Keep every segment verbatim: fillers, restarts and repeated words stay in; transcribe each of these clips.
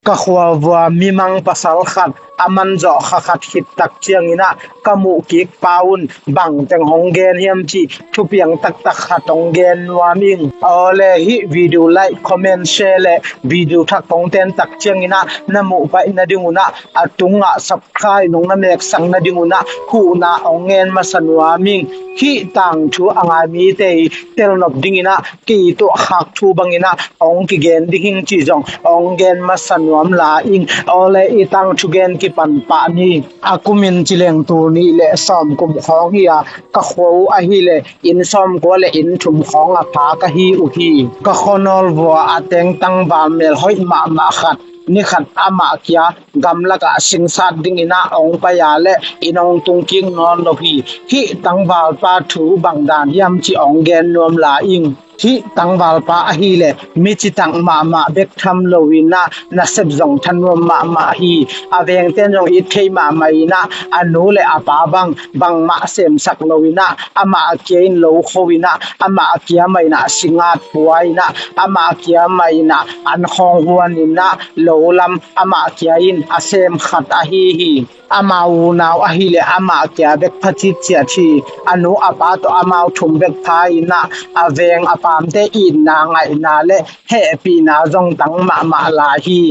Ka khua vua mimang pasal khat a man zawh kha khat khit tak ciangin ah ka muh kik pa un bang teng hong gen hiam cih thupiang taktak khat hong gen nuam ing. Awle, hih video like, comment, share le video thak kong ten tak ciangin ah na muh paih nading un ah, a tungah subscribe nong na meksak nading un ah huhna hong ngen masa nuam ing. Hih tangthu a ngai mite i telnop dingin ah kei tuah khak thu bangin ah hong kigen ding hing cih zong hong gen masa nuam lai ing. Awle, i tangthu gen kipan pah ni. A kumin ci leng tul nih le sawm kum khawng hi a, ka khua uh ahih leh inn sawmkua le inn thum khawng a phak ahi uh hi. Ka khuanawl vua a teng tangval mel hoih mahmah khat ni khat amah kia gamlakah singsat dingin ah hong pai a leh inn hong tung kik nawn lo hi. Hih tangvalpa thu bang dan hiam cih hong gen nuam lai ing. Hih tangvalpa ahih leh mi citak mahmah bek tham loin ah nasep zong thanuam mahmah hi. A vengte in zong it thei mahmah in ah a nu le a pa bang bangmah semsak loin ah amah a kia in lo kho in ah amah a kia mah in ah singat pua in ah amah a kia mah in ah an khawng huan in ah lo lam amah kia in a sem khat ahi hi. Ama unau ahih leh amah kia bek pha citciat hi. A nu a pa tawh amau thum bek pha in ah a veng a pamte itna ngaihna le hehpihna zong tang mahmah lai hi.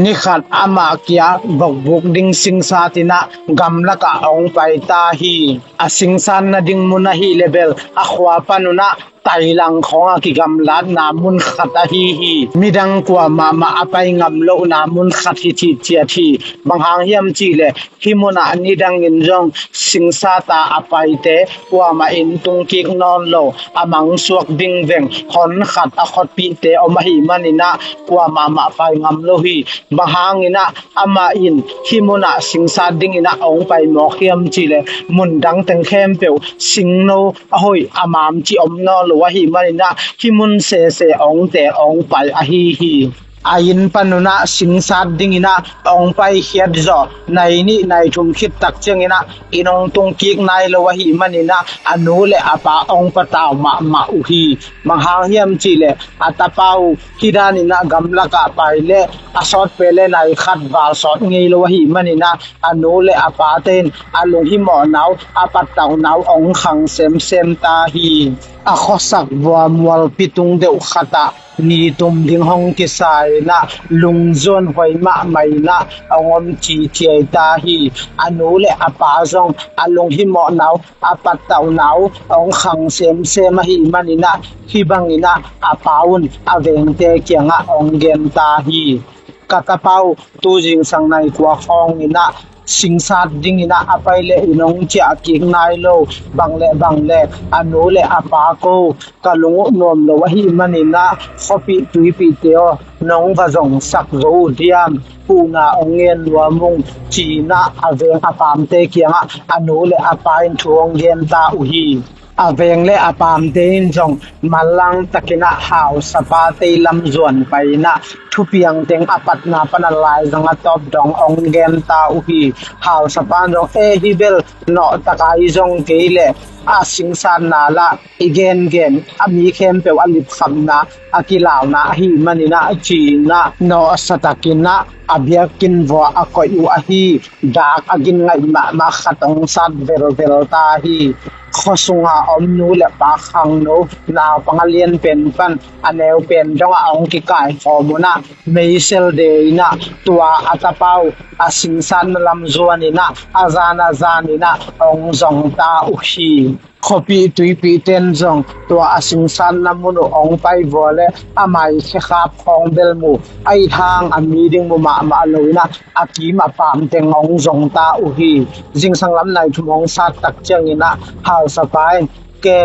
Ni khat amah kia vokbuk ding singsat in ah gamlakah hong pai ta hi. A singsat nading mun ahih leh bel a khua pan un ah tailang khawng a kigamlatna mun khat ahi hi. Midang kuamah mah a pai ngam lohna mun khat hi citciat hi. Bang hang hiam cih leh hih munah nidangin zong singsat a a paite kuamah inn tung kik nawn lo, a mangsuak ding veng hon khat a khotpihte om ahih manin ah kuamah mah pai ngam lo hi. Bang hangin ah amah in hih munah singsat dingin ah hong pai mawk hiam cih leh mun dang teng khempeuh singno a hoih a mam cih om nawn lo ahih manin ah hih mun sese hong teel hong pai ahi hi. A inn pan un ah singsat dingin ah hong paikhiat zawh nai nih nai thum khit tak ciangin ah inn hong tung kik nai lo ahih manin ah a nu le a pa hong patau mahmah uh hi. Bang hang hiam cih leh a tapa uh hih danin ah gamlakah pai leh a sawt pen leh nai khat val sawt ngei lo ahih manin ah a nu le a pate in a lunghimawhna uh a pattauhna uh hong khang semsem ta hi. A khuasak vua mualpi tung deuh khat ah ni tum ding hong kisa in ah lungzuan huai mahmah in ah hong om ciciai ta hi. A nu le a pa zong a lunghimawhna uh a pattauhna uh hong khang semsem ahih manin ah hih bangin ah a pa un a vengte kiangah hong gen ta hi. Ka tapa uh, tu zingsang nai kua khawngin ah singsat dingin ah a pai leh inn hong ciah kik nai lo. Bang le bang le a nu le a pa ko, ka lung uh nuam lo ahih manin ah khuapih tuipihte aw, nong va zongsak zo uh diam? Huhna hong ngen nuam ung, ci-in ah a veng a pamte kiangah a nu le a pa in thu hong gen ta uh hi. A veng le a pamte in zong manlang takin ah hausapate lam zuan pai in ah thupiang teng a patna pan a laizang a tawp dong hong gen ta uh hi. Hausapa in zong, e, hih bel nawh taka i zong kei leh a singsatna lah i gengen a mi khempeuh a lipkhamna a kilauna ahih manin ah, ci-in ah nawhsa takin ah a biakinn vua a koih uh ahi. Dak a gin ngaih mahmah khat hong sat velvel ta hi. Khua sunga om nu le pa, khangno, naupang a lian pen pan a neu pen dongah hong kikaikhawm un ah meisel de in ah tua a tapa uh a singsatna lam zuan in ah a zan a zan in ah hong zong ta uh hi. Khuapih tuipihte in zong tua a singsatna mun uh hong pai vua leh a mai khekhap khawng bel mu, a it hang a mi ding mu mahmah lo in ah a kim a pam teng hong zong ta uh hi. Zingsang lam nai thum hong sat tak ciangin ah hausapa in, ke,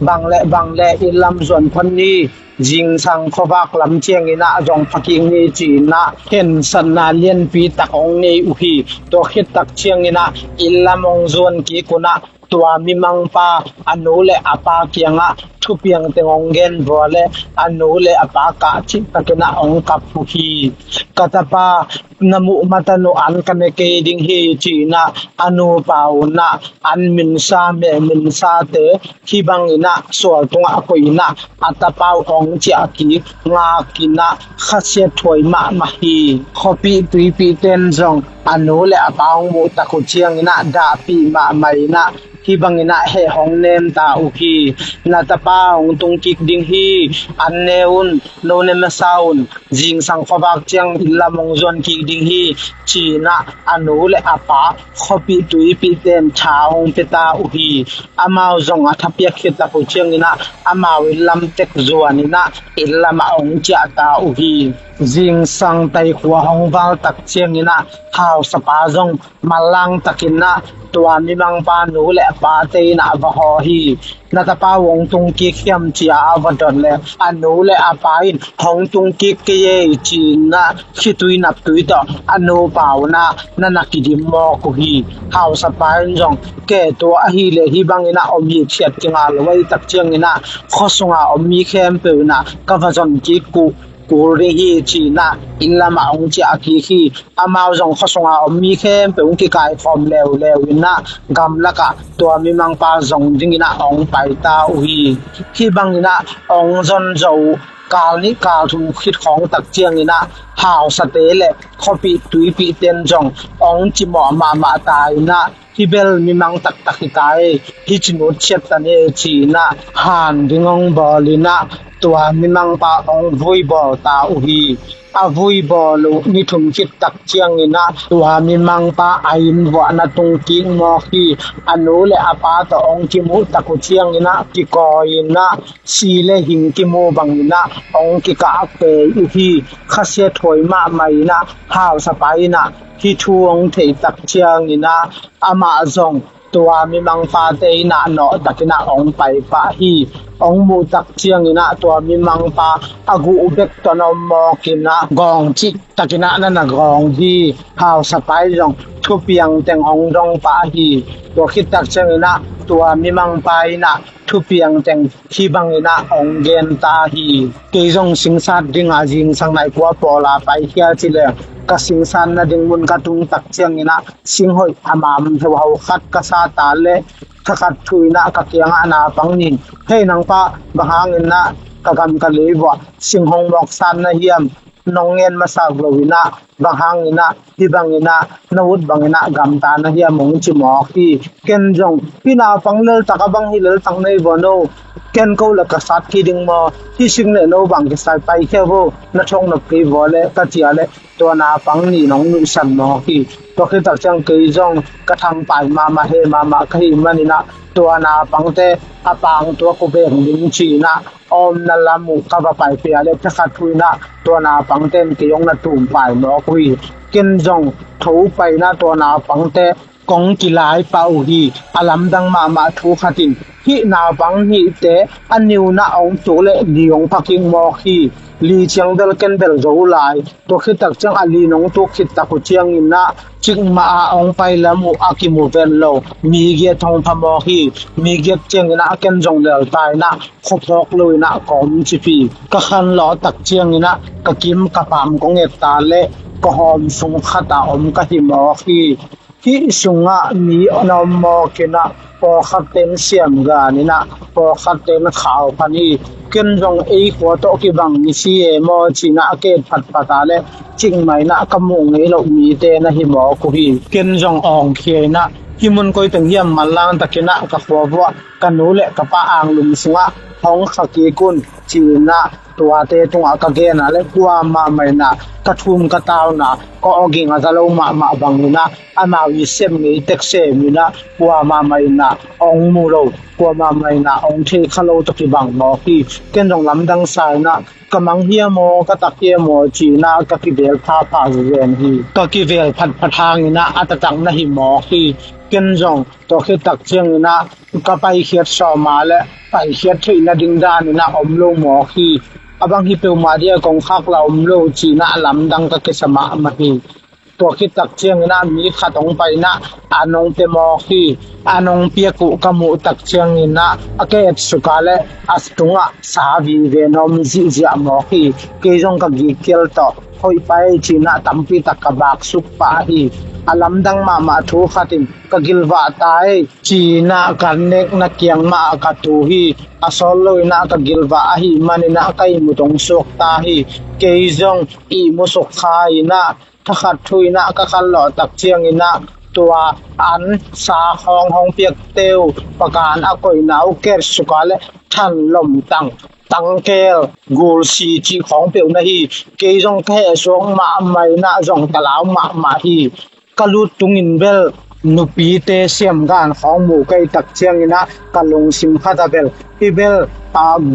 bang le bang le inn lam zuan phot ni. Zingsang khuavak lam ciangin ah zong pha kik ni, ci-in ah khensatna lianpi tak hong nei uh hi. Tua khit tak ciangin ah inn lam hong zuan kik un ah Tua mimangpa a nu le a pa kiangah thupiang teng hong gen vua le a nu le a pa kah cihtakin ah hong kap uh hi. Ka tapa, na muh matan uh an ka ne kei ding hi, ci-in ah a nupa un ah an minsa meh minsate hih bangin ah sual tungah koih in ah a tapa uh hong ciah kik ngakin ah khasiathuai mahmah hi. Khuapih tuipihte in zong a nu le a pa hong muh tak uh ciangin ah dahpih mahmah in ah hih bangin ah heh hong nem ta uh hi. Na tapa hong tung kik ding hi. An ne un, no ne masa un, zingsang khuavak ciang inn lam hong zuan kik ding hi, ci-in ah a nu le a pa, khuapih tuipihte in tha hong pia ta uh hi. Amau zong a thapiak khit tak uh ciangin ah amau inn lam tek zuan in ah inn lamah hong ciah ta uh hi. Zingsang taikhua hong val tak ciangin ah hausapa zong manlang takin ah tua mimangpa nu le a pate in ah va hawh hi. Na tapa uh hong tung kik hiam, ci-a a va dot leh a nu le a pa in hong tung kik kei ei, ci-in ah khitui naptui tawh a nupa un ah na na kidim mawk uh hi. Hausapa in zong, kei tua ahih leh hih bangin ah om it khiat kingah lo ahih tak ciangin ah khuasunga om mi khempeuh in ah ka va zon kik uh kul ding hi, ci-in ah inn lamah hong ciah kik hi. Amau zong khuasunga om mi khempeuh hong kikaikhawm leuleu in ah gamlakah tua mimangpa zong dingin ah hong pai ta uh hi. Hih bangin ah hong zon zawh uh kal nih kal thum khit khawng tak ciangin ah hausate le khuapih tuipihte in zong hong cimawh mahmah ta in ah, hih bel mimang taktak hi ta ei, hih ci nutsiat ta ni ei, ci-in ah han ding hong bawl in ah tua mimangpa hong vui bawl ta uh hi. A vui bawl uh ni thum khit tak ciangin ah tua mimangpa a inn vuah na tung kik mawk hi. A nu le a pa tawh hong kimuh tak uh ciangin ah kikawi in ah si le hing kimu bangin ah hong kikah kei uh hi. Khasiathuai mahmah in ah hausapa in ah hih thu hong theih tak ciangin ah amah zong tua mimangpate in ah nawh takin ah hong pai pah hi. Hong muh tak ciangin ah tua mimangpa a guh bek tawh na om mawk in ah gawng cih takin ah na na gawng hi. Hausapa in zong thupiang teng hong dong pah hi. Tua khit tak ciangin ah tua mimangpa in ah thupiang teng hih bangin ah hong gen ta hi. Kei zong singsat dingah zingsang nai kua pawl a paikhia ci leng ka singsat nading mun ka tung tak ciangin ah singhoih a mam heuhau khat ka sa ta leh thakhat thu in ah ka kiangah naupang nih in, hei nang pa, bang hangin ah ka gam ka lei vuah sing hong mawk sat na hiam, nong ngen masak lo in ah bang hangin ah hih bangin ah na ut bangin ah gamta na hiam, hong ci mawk hi. Ken zong hih naupang leltak a bang hi leltak nei vua no, ken ko le ka sat kei ding maw, hih sing le no bang kisai paikhia vo, na thong nop kei vua le ka ci a leh tua naupang nih in hong nuihsan mawk hi. Tua khit tak ciang kei zong ka thangpai mahmah he mahmah ka hih manin ah tua naupangte a pang tuak uh bek ding ci-in ah a omna lam uh ka va paipih a leh thakhat thu in ah tua naupangte in kei hong na tumpai mawk uh hi. Ken zong tho pai in ah tua naupangte kong kilai pah uh hi. A lamdang mahmah thu khat in hih naupang nihte a ni un ah hong tuk leh li hong pha kik mawk hi. Li ciang bel ken bel zo uh lai. Tua khit tak ciang a li nong tuk khit tak uh ciangin ah cikmah ah hong pai lam uh a kimu ven lo mi giat hong pha mawk hi. Mi giat ciangin ah ken zong lel ta in ah khuaphawk lo in ah ka om cip hi. Ka khanlawh tak ciangin ah ka kim ka pam kong et ta leh ka hawm sung khat ah om ka hi mawk hi. Hih sungah mi na om mawk in ah pawlkhatte in siam gan in ah pawlkhatte in khau phan hi. Ken zong ei khua tawh kibang mi si e maw ci-in ah ka et phatphat a leh cikmah in ah ka muh ngei loh mite na hi mawk uh hi. Ken zong awngkhia in ah hih mun koi teng hiam manlang takin ah ka khua vuah ka nu le ka pa anglum sungah hong kha kik un ci-in ah tuate tungah ka gen a leh kuamah mah in ah ka thum ka tauna ka awging a za lo mahmah bangin ah amau i sem ngei tek sem in ah kuamah mah in ah hong mu lo, kuamah mah in ah hong thei kha lo tawh kibang mawk hi. Ken zong lamdang sa in ah ka mang hiam aw, ka tak hiam aw ci-in ah ka kivel phapha zen hi. Ka kivel phatphat hangin ah a taktak na hi mawk hi. Ken zong tua khit tak ciangin ah ka paikhiat sawm a leh paikhiat theih nading dan in ah om lo mawk hi. A bang hi peuhmah ding a kong khak la om lo ci-in ah lamdang ka kisa mahmah hi. Tua khit tak ciangin ah mi khat hong pai in ah an hong pia mawk hi. An hong piak uh ka muh tak ciangin ah a ka et suk a leh a tungah sa vive na om zihziah mawk hi. Kei zong ka gikkial tawh hoih pai ci-in ah tampi tak ka baksuk pah hi. A lamdang mahmah thu khat in ka gilvah ta ei ci-in ah ka nekna kiang mah ka tu hi. A sawt lo-in ah ka gilvah ahih manin ah ka ihmut hong suak ta hi. Kei zong ihmu suk kha in ah thakhat thu-in ah ka khat lawh tak ciangin ah tua an sa khawng hong piakte uh pakan a koihna uh ka et suk a leh than lomtang tangkel gulsi cih khawng peuh na hi. Kei zong ka hehsuak mahmah in ah zong ka lau mahmah hi. Ka lut tungin bel nupite siamgan khawng mu ka hih tak ciangin ah ka lungsim khat ah bel hih bel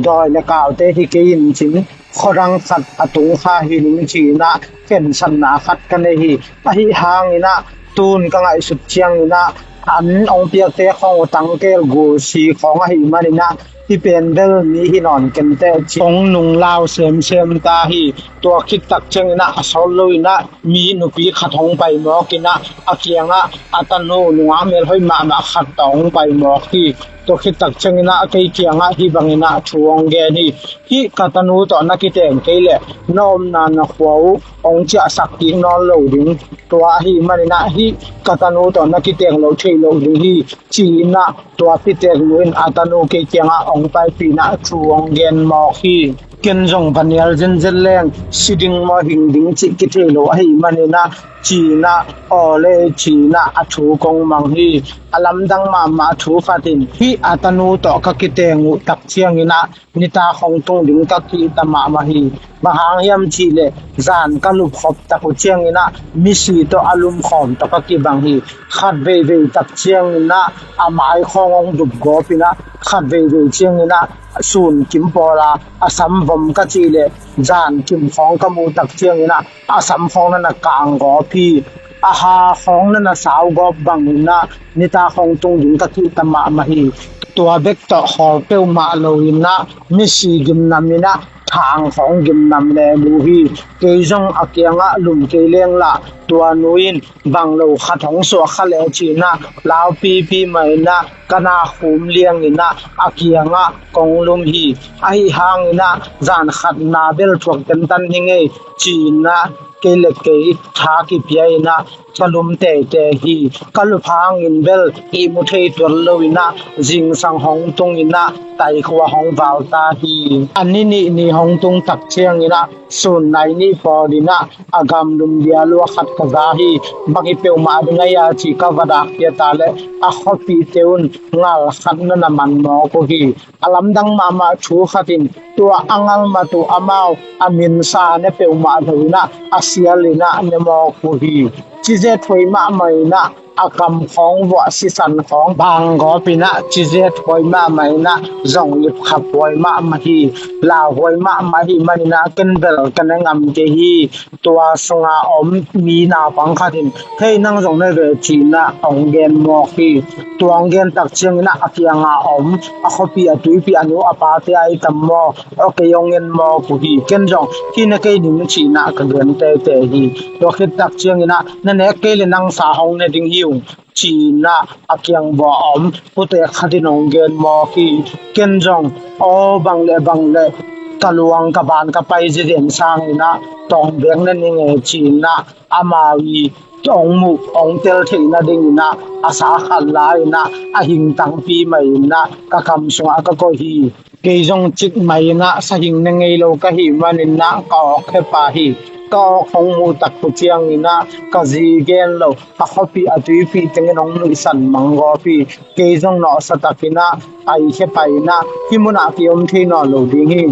dawi le kaute hi kei in cin khuadang khat a tung kha hi ning ci-in ah khensatna khat ka nei hi. Ahi hangin ah tun ka ngaihsut ciangin ah an hong piakte khawng uh tangkel gulsi khawng ahih manin ah hih pen bel mi hi nawn kei inteh ci hong nunglau semsem ta hi. Tua khit tak ciangin ah a sawt lo-in ah mi nupi khat hong pai mawk in ah a kiangah a tanu nungak melhoih mahmah khat tawh hong pai mawk hi. Tua khit tak ciangin ah kei kiangah hih bangin ah thu hong gen hi. Hih ka tanu tawh na kiteng kei leh na omna na khua uh hong ciahsak kik nawn lo ding. Tua ahih manin ah hih ka tanu tawh na kiteng loh theih loh ding hi ci-in ah tua pitek nu in a tanu kei kiangah hong paipih in ah thu hong gen mawk hi. Ken zong va nial zenzen leng si ding maw hing ding cih kithei lo ahih manin ah ci-in ah aw le ci-in ah a thu kong mang hi. A lamdang mahmah thu khat in hih a tanu tawh ka kiteng uh tak ciangin ah nitak hong tung ding ka kihta mahmah hi. Bang hang hiam cih leh zan ka lupkhop tak uh ciangin ah misi tawh a lumkhawm tawh ka kibang hi. Khat veivei tak ciangin ah a mai khawng hong dupgawp in ah khat veivei ciangin ah sun kim pawl a a sam vom ka cih leh zan kim khawng ka muh tak ciangin ah a sam khawng na na kanggawp hi. A ha khawng na na saugawp bangin ah nitak hong tung ding ka kihta mahmah hi. Tua bek tawh khawl peuhmah lo-in ah misi gimnam in ah thang khawng gimnam leh mu hi. Kei zong a kiangah lum kei leng lah tua nu in bang lo khat hong suah kha leh ci-in ah laupipi mah in ah ka na khum liangin ah a kiangah kong lum hi. Ahi hangin ah zan khatna bel thuak tentan hi ngei ci-in ah kei le kei tha kipia in ah ka lum teitei hi. Ka lup hangin bel ihmu thei tuan lo-in ah zingsang hong tung in ah taikhua hong val ta hi. A ni nih ni hong tung tak ciangin ah sun nai nih pawl in ah a gamlum dia lua khat ka za hi. Bang hi peuhmah ding a hia ci ka va dak piat a leh a khuapihte un ngal khat na na man mawk uh hi. A lamdang mahmah thu khat in tua a ngal mat uh amau a minsa ne peuhmah lo-in ah a sial in ah ne mawk uh hi. Cizet huai mahmah in ah a kam khawng vuah sisan khawng banggawp in ah cizet huai mahmah in ah zong lipkhap huai mahmah hi. Lau huai mahmah hi manin ah ken bel ka ne ngam kei hi. Tua sunga om mi naupang khat in hei nang zong ne ve ci-in ah hong gen mawk hi. Tua hong gen tak ciangin ah a kianga om a khuapih a tuipih a nu a pate a i tam maw aw kei hong en mawk uh hi. Ken zong hih ne kei ning ci-in ah ka gen teitei hi. Tua khit tak ciangin ah na nek kei leh nang sa hong ne ding hi ung ci-in ah a kiang bua a om putek khat in hong gen mawk hi. Ken zong aw bang le bang le ka luang ka ban ka pai zizen sangin ah tawng bek na ning e ci-in ah amau i hong muh hong tel theih nadingin ah a sa khat la-in ah a hing tangpi mah in ah ka kam sungah ka koih hi. Kei zong cik mah in ah sahing ne ngei lo ka hih manin ah ka awk he pah hi. Ka awk hong muh tak uh ciangin ah ka zi gen lo a khuapih a tuipih tengin hong nuihsan manggawp hi. Kei zong nawhsa takin ah ai he pah in ah hih munah kei om thei nawn lo ding hi.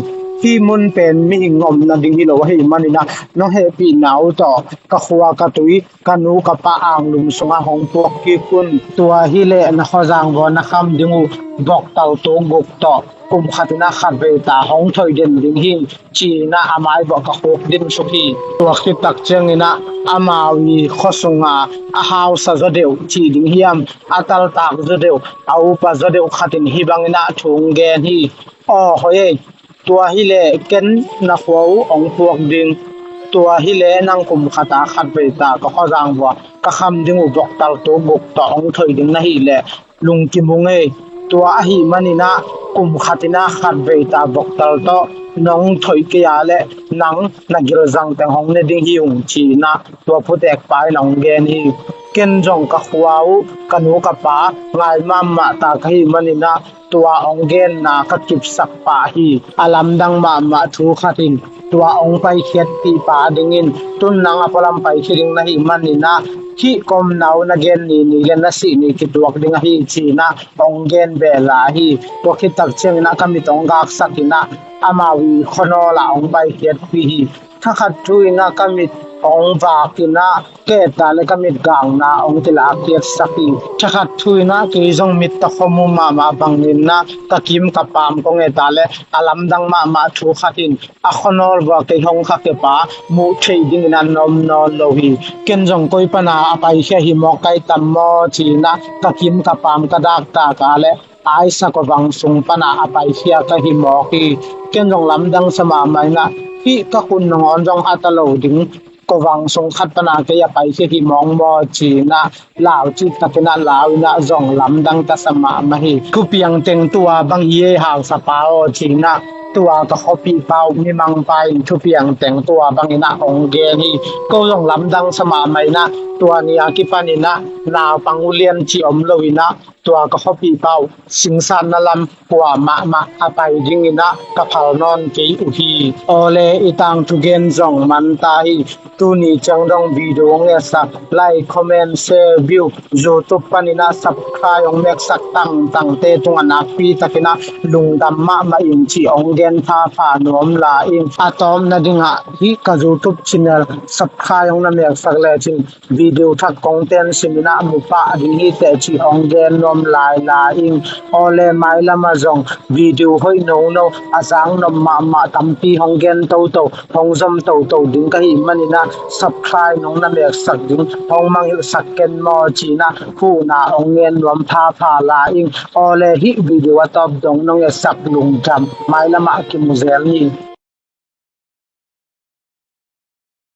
Hih mun pen mihing omna ding hi lo ahih manin ah nong hehpihna uh tawh ka khua ka tui ka nu ka pa anglum sungah hong puak kik un. Tua hi leh na khuazang vua na kham ding uh boktal tuk guk tawh kum khat in ah khat vei ta hong thoih den ding hi ci-in ah a mai vuah ka khuk din suk hi. Tua khit tak ciangin ah amau i khua sunga a hausa zaw deuh cih ding hiam a taltak zaw deuh a upa zaw deuh khat in hih bangin ah thu hong gen hi. Aw hoih ei, tua hi leh ken na khua uh hong puak ding. Tua hileh nang kum khat a khat vei ta ka khuazang vua ka kham ding uh boktal tuk guk tawh hong thoih ding na hih leh lungkim ung ei. Tua ahih manin ah kum khat in ah khat vei ta boktal tawh nong thoih kei a leh nang na gilzang teng hong ne ding hi ung, ci-in ah tua phutekpa in hong gen hi. Ken zong ka khua uh ka nu ka pa ngai mahmah ta ka hih manin ah tua hong genna ka kipsak pah hi. A lamdang mahmah thu khat in tua hong paikhiatpihpa dingin tun nang a pualam paikhia ding na hih manin ah hih ka omna uh na gen ni ni leh na sih ni kituak ding ahi, ci-in ah hong gen beh lai hi. Tua khit tak ciangin ah ka mit hong gaksak in ah amau i khuanawl ah hong paikhiatpih hi. Thakhat thu in ah ka mit hong vak in ah ka et ta leh ka mit gakna hong kilakhiatsak hi. Thakhat thu in ah kei zong mit takhua mu mahmah bangin ah ka kim ka paam kong et ta leh a lamdang mahmah thu khat in a khuanawl vua kei hong khakhia pa muh theih dingin ah na om nawn lo hi. Ken zong koi pana a paikhia hi mawk ka hi tam maw, ci-in ah ka kim ka paam ka dak ta ka leh Aisa khuavang sung pana a paikhia ka hi mawk hi. Ken zong lamdang sa mahmah in ah hih ka khut nangawn zong a ta lo ding khuavang sung khat pana kei a paikhia hi mawk maw, ci-in ah lau cik takin ah lau in ah zong lamdang ta sa mahmah hi. Thupiang teng tua bang hi ei, hausapa aw, ci-in ah tua ka khuapihpa uh mimangpa in thupiang teng tua bangin ah hong gen hi. Ko zong lamdang sa mahmah in ah tua ni a kipanin ah naupang ulian cih om lo in ah tua ka khuapihpa uh singsatna lam pua mahmah a pai dingin ah ka phal nawn kei uh hi. Awle, i tangthu gen zong man ta hi. Tuni ciang dong video hong etsak, like, comment, share, view, YouTube panin ah subscribe hong meksak tangtangte tungah nakpi takin ah lungdam mahmah ing cih hong gen phapha nuam lai ing. A tawpna dingah hih ka YouTube channel subscribe hong na meksak lecin video thak kong ten simin ah mu pah ding hi teh cih hong gen nuam lai lai ing. Awle, mailam ah zong video hoih nono a zang nop mahmah tampi hong gen toto, hong zom toto ding ka hih manin ah subscribe nong na meksak ding hong mangngilhsak ken maw, ci-in ah huhna hong ngen nuam phapha lai ing. Awle, hih video a tawp dong nong etsak lungdam. Mailam ah kimu zel ni.